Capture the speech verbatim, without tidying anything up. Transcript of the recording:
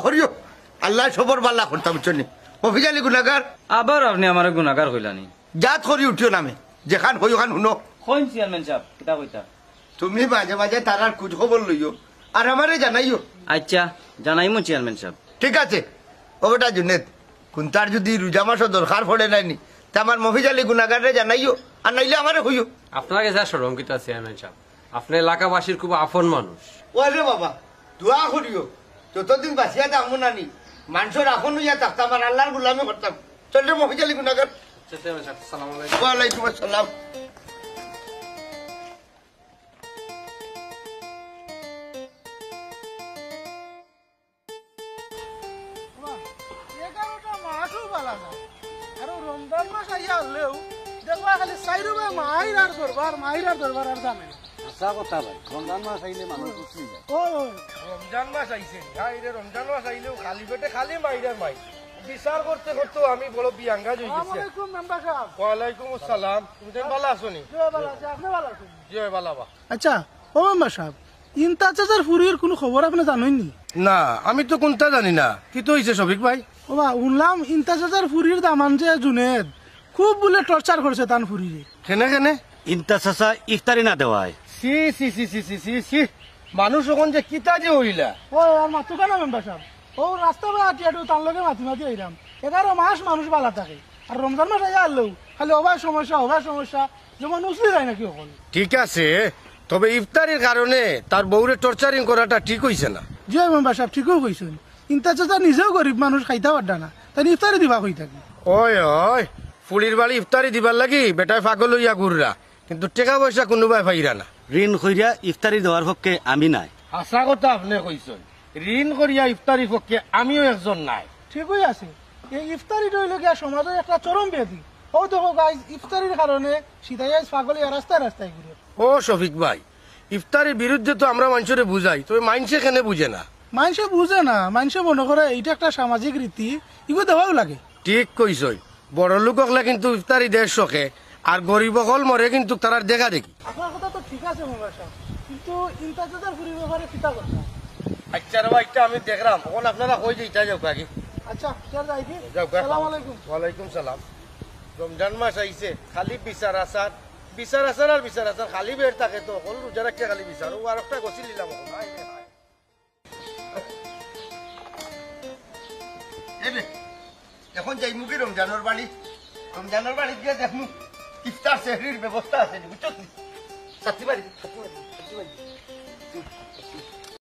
করিও, আল্লায় সবর বালা করতা, বুঝছো নি? মফিজ আলী গুনাগার। আবার আপনে আমারে গুনাগার কইলা নি? জাত করি উঠিও নামে, যেখান কই ওখান হুনো। কইন চেয়ারম্যান সাব, কিতা কইতা? তুমি মাঝে মাঝে তারার খোঁজ খবর লইও, আর আমারে জানাইও। আচ্ছা, জানাইমু চেয়ারম্যান সাব। ঠিক আছে। ও বেটা জুনেদ, কুন্তার যুদি রোজা মাসো দরকার পড়ে নায়নি, তে আমার মফিজ আলী গুনাগাররে জানাইও, আর নাইলে আমারে কইও। আপনার গেছে আর শরম কিতা চেয়ারম্যান সাব? আপনে এলাকাবাসীর খুব আপন মানুষ। ওরে বাবা, দোয়া করিও, যতদিন বাঁচিয়া থাকমু নানি, মানষর আপন অইয়া থাকতাম আর আল্লার গুলামি করতাম। চল রে মফিজ আলী গুনাগার। আচ্ছা, চেয়ারম্যান সাব, আসসালামু আলাইকুম। ওয়ালাইকুম আসসালাম। বাবা, এগারোটা মাসও বালা যায়। আর ও রমজান মাস আইয়া হারলেউ দেখবা খালি চাইরোবায় মাইর আর দরবার, মাইর আর দরবার আর ঝামেলা। হাছা কথা ভাই, রমজান মাস আইলে মানুষ খুশি অই যায়। ও, ও। রমজান মাস আইছে, হায় রে, রমজান মাস আইলেউ খালি পেটে খালি মাইর আর মাইর। বিচার করতে করতেউ আমি বড় বিয়াঙ্গা অই গেছি। আসসালামু আলাইকুম মেম্বার সাব। ওয়ালাইকুম আসসালাম। তুমি ভালা আছো নি? জি, ভালা আছি। আপনে ভালা আছইন? জি, ভালা বা। আচ্ছা, ও মেম্বার সাব, ইমতাজ চাচার ফুরির কুনু খবর আপনে জানইন নি? না, আমি তো কুন্তা জানি না। কিতা অইছে শফিক ভাই? ও বা, হুনলাম ইমতাজ চাচার ফুরির দামান যে জুনেদ, খুব বুলে টর্চার করছে তান ফুরিরে। কেনে কেনে? ইমতাজ চাচা ইফতারি না দেওয়ায়। ছি, ছি, ছি। মানুষ অখন যে কিতা যে অইলা। ও, আর মাতুক্কা না মেম্বার সাব। ও রাস্তা বায় আটি আটিউ তান লগে মাতি মাতি আইরাম। এগারো মাস মানুষ বালা থাকে। আর রমজান মাস আইয়া হারলেউ খালি অবায় সমস্যা, অবায় সমস্যা। যেমন উছলি যায় নাকি অখন। ঠিক আছে, তবে ইফতারির কারণে তার বউরে টর্চারিং করাটা ঠিক অইছে না। জি অয় মেম্বার সাব, ঠিকউ কইছইন। ইমতাজ চাচা নিজেউ গরিব মানুষ, খাইতা পাররা না, তাইন ইফতারি দিবা কই থাকি? ওই, ওই, ফুড়ির বাড়ি ইফতারি দিবার লাগি বেটায় পাগল অইয়া ঘুররা, কিন্তু টেকা পয়সা কুনুবায় পাইরা না। ঋণ করিয়া ইফতারি দেওয়ার পক্ষে আমি নায়। হাছা কথা আপনে কইছইন, ঋণ করিয়া ইফতারির পক্ষে আমিও একজন নায়। ঠিকউ আছে, এই ইফতারিটা অইলো গিয়া সমাজর একটা চরম ব্যাধি। অউ দেখো গাইজ, ইফতারির কারণে সিতাই আইজ পাগল অইয়া রাস্তায় রাস্তায় ঘুরে। ও শফিক ভাই, ইফতারির বিরুদ্ধে তো আমরা মানষরে বুঝাই, তবে মানষে কেনে বুঝে না? মানষে বুঝে না, মানষে মনো করে ইটা একটা সামাজিক রীতি, ইগু দেওয়াউ লাগে। ঠিক কইছইন, বড়লোক অকলে কিন্তু ইফতারি দের শখে, আর গরিব অকল মরে কিন্তু তারার দেখা দেখি। আপনার কথা তো ঠিক আছে মেম্বার সাব, কিন্তু ইমতাজ চাচার ফুরির ব্যাপারে কিতা করতা? আচ্ছা রে ভাই, ইটা আমি দেখরাম, অখন আপনারা কই যে ইটা যাউক্কা আগে। আচ্ছা, স্যার যাই কি? যাউক্কা। আসসালামু আলাইকুম। ওয়ালাইকুম সালাম। রমজান মাস আইছে, খালি বিচার আচার, বিচার আচার আর বিচার আচার, খালি বের থাকে তো, অকল রোজা রাখিয়া খালি বিচার। ও আর একটা গোসিল নিলাম অখন। হায় রে হায়। এ বে, অখন যাইমু কি রমজানর বাড়ি? রমজানর বাড়িত গিয়া দেখমু ইফতার সেহরির ব্যবস্থা আছে নি, বুঝছস নি? ছাত্তি বাড়ি, ছাত্তি বাড়ি, ছাত্তি বাড়ি।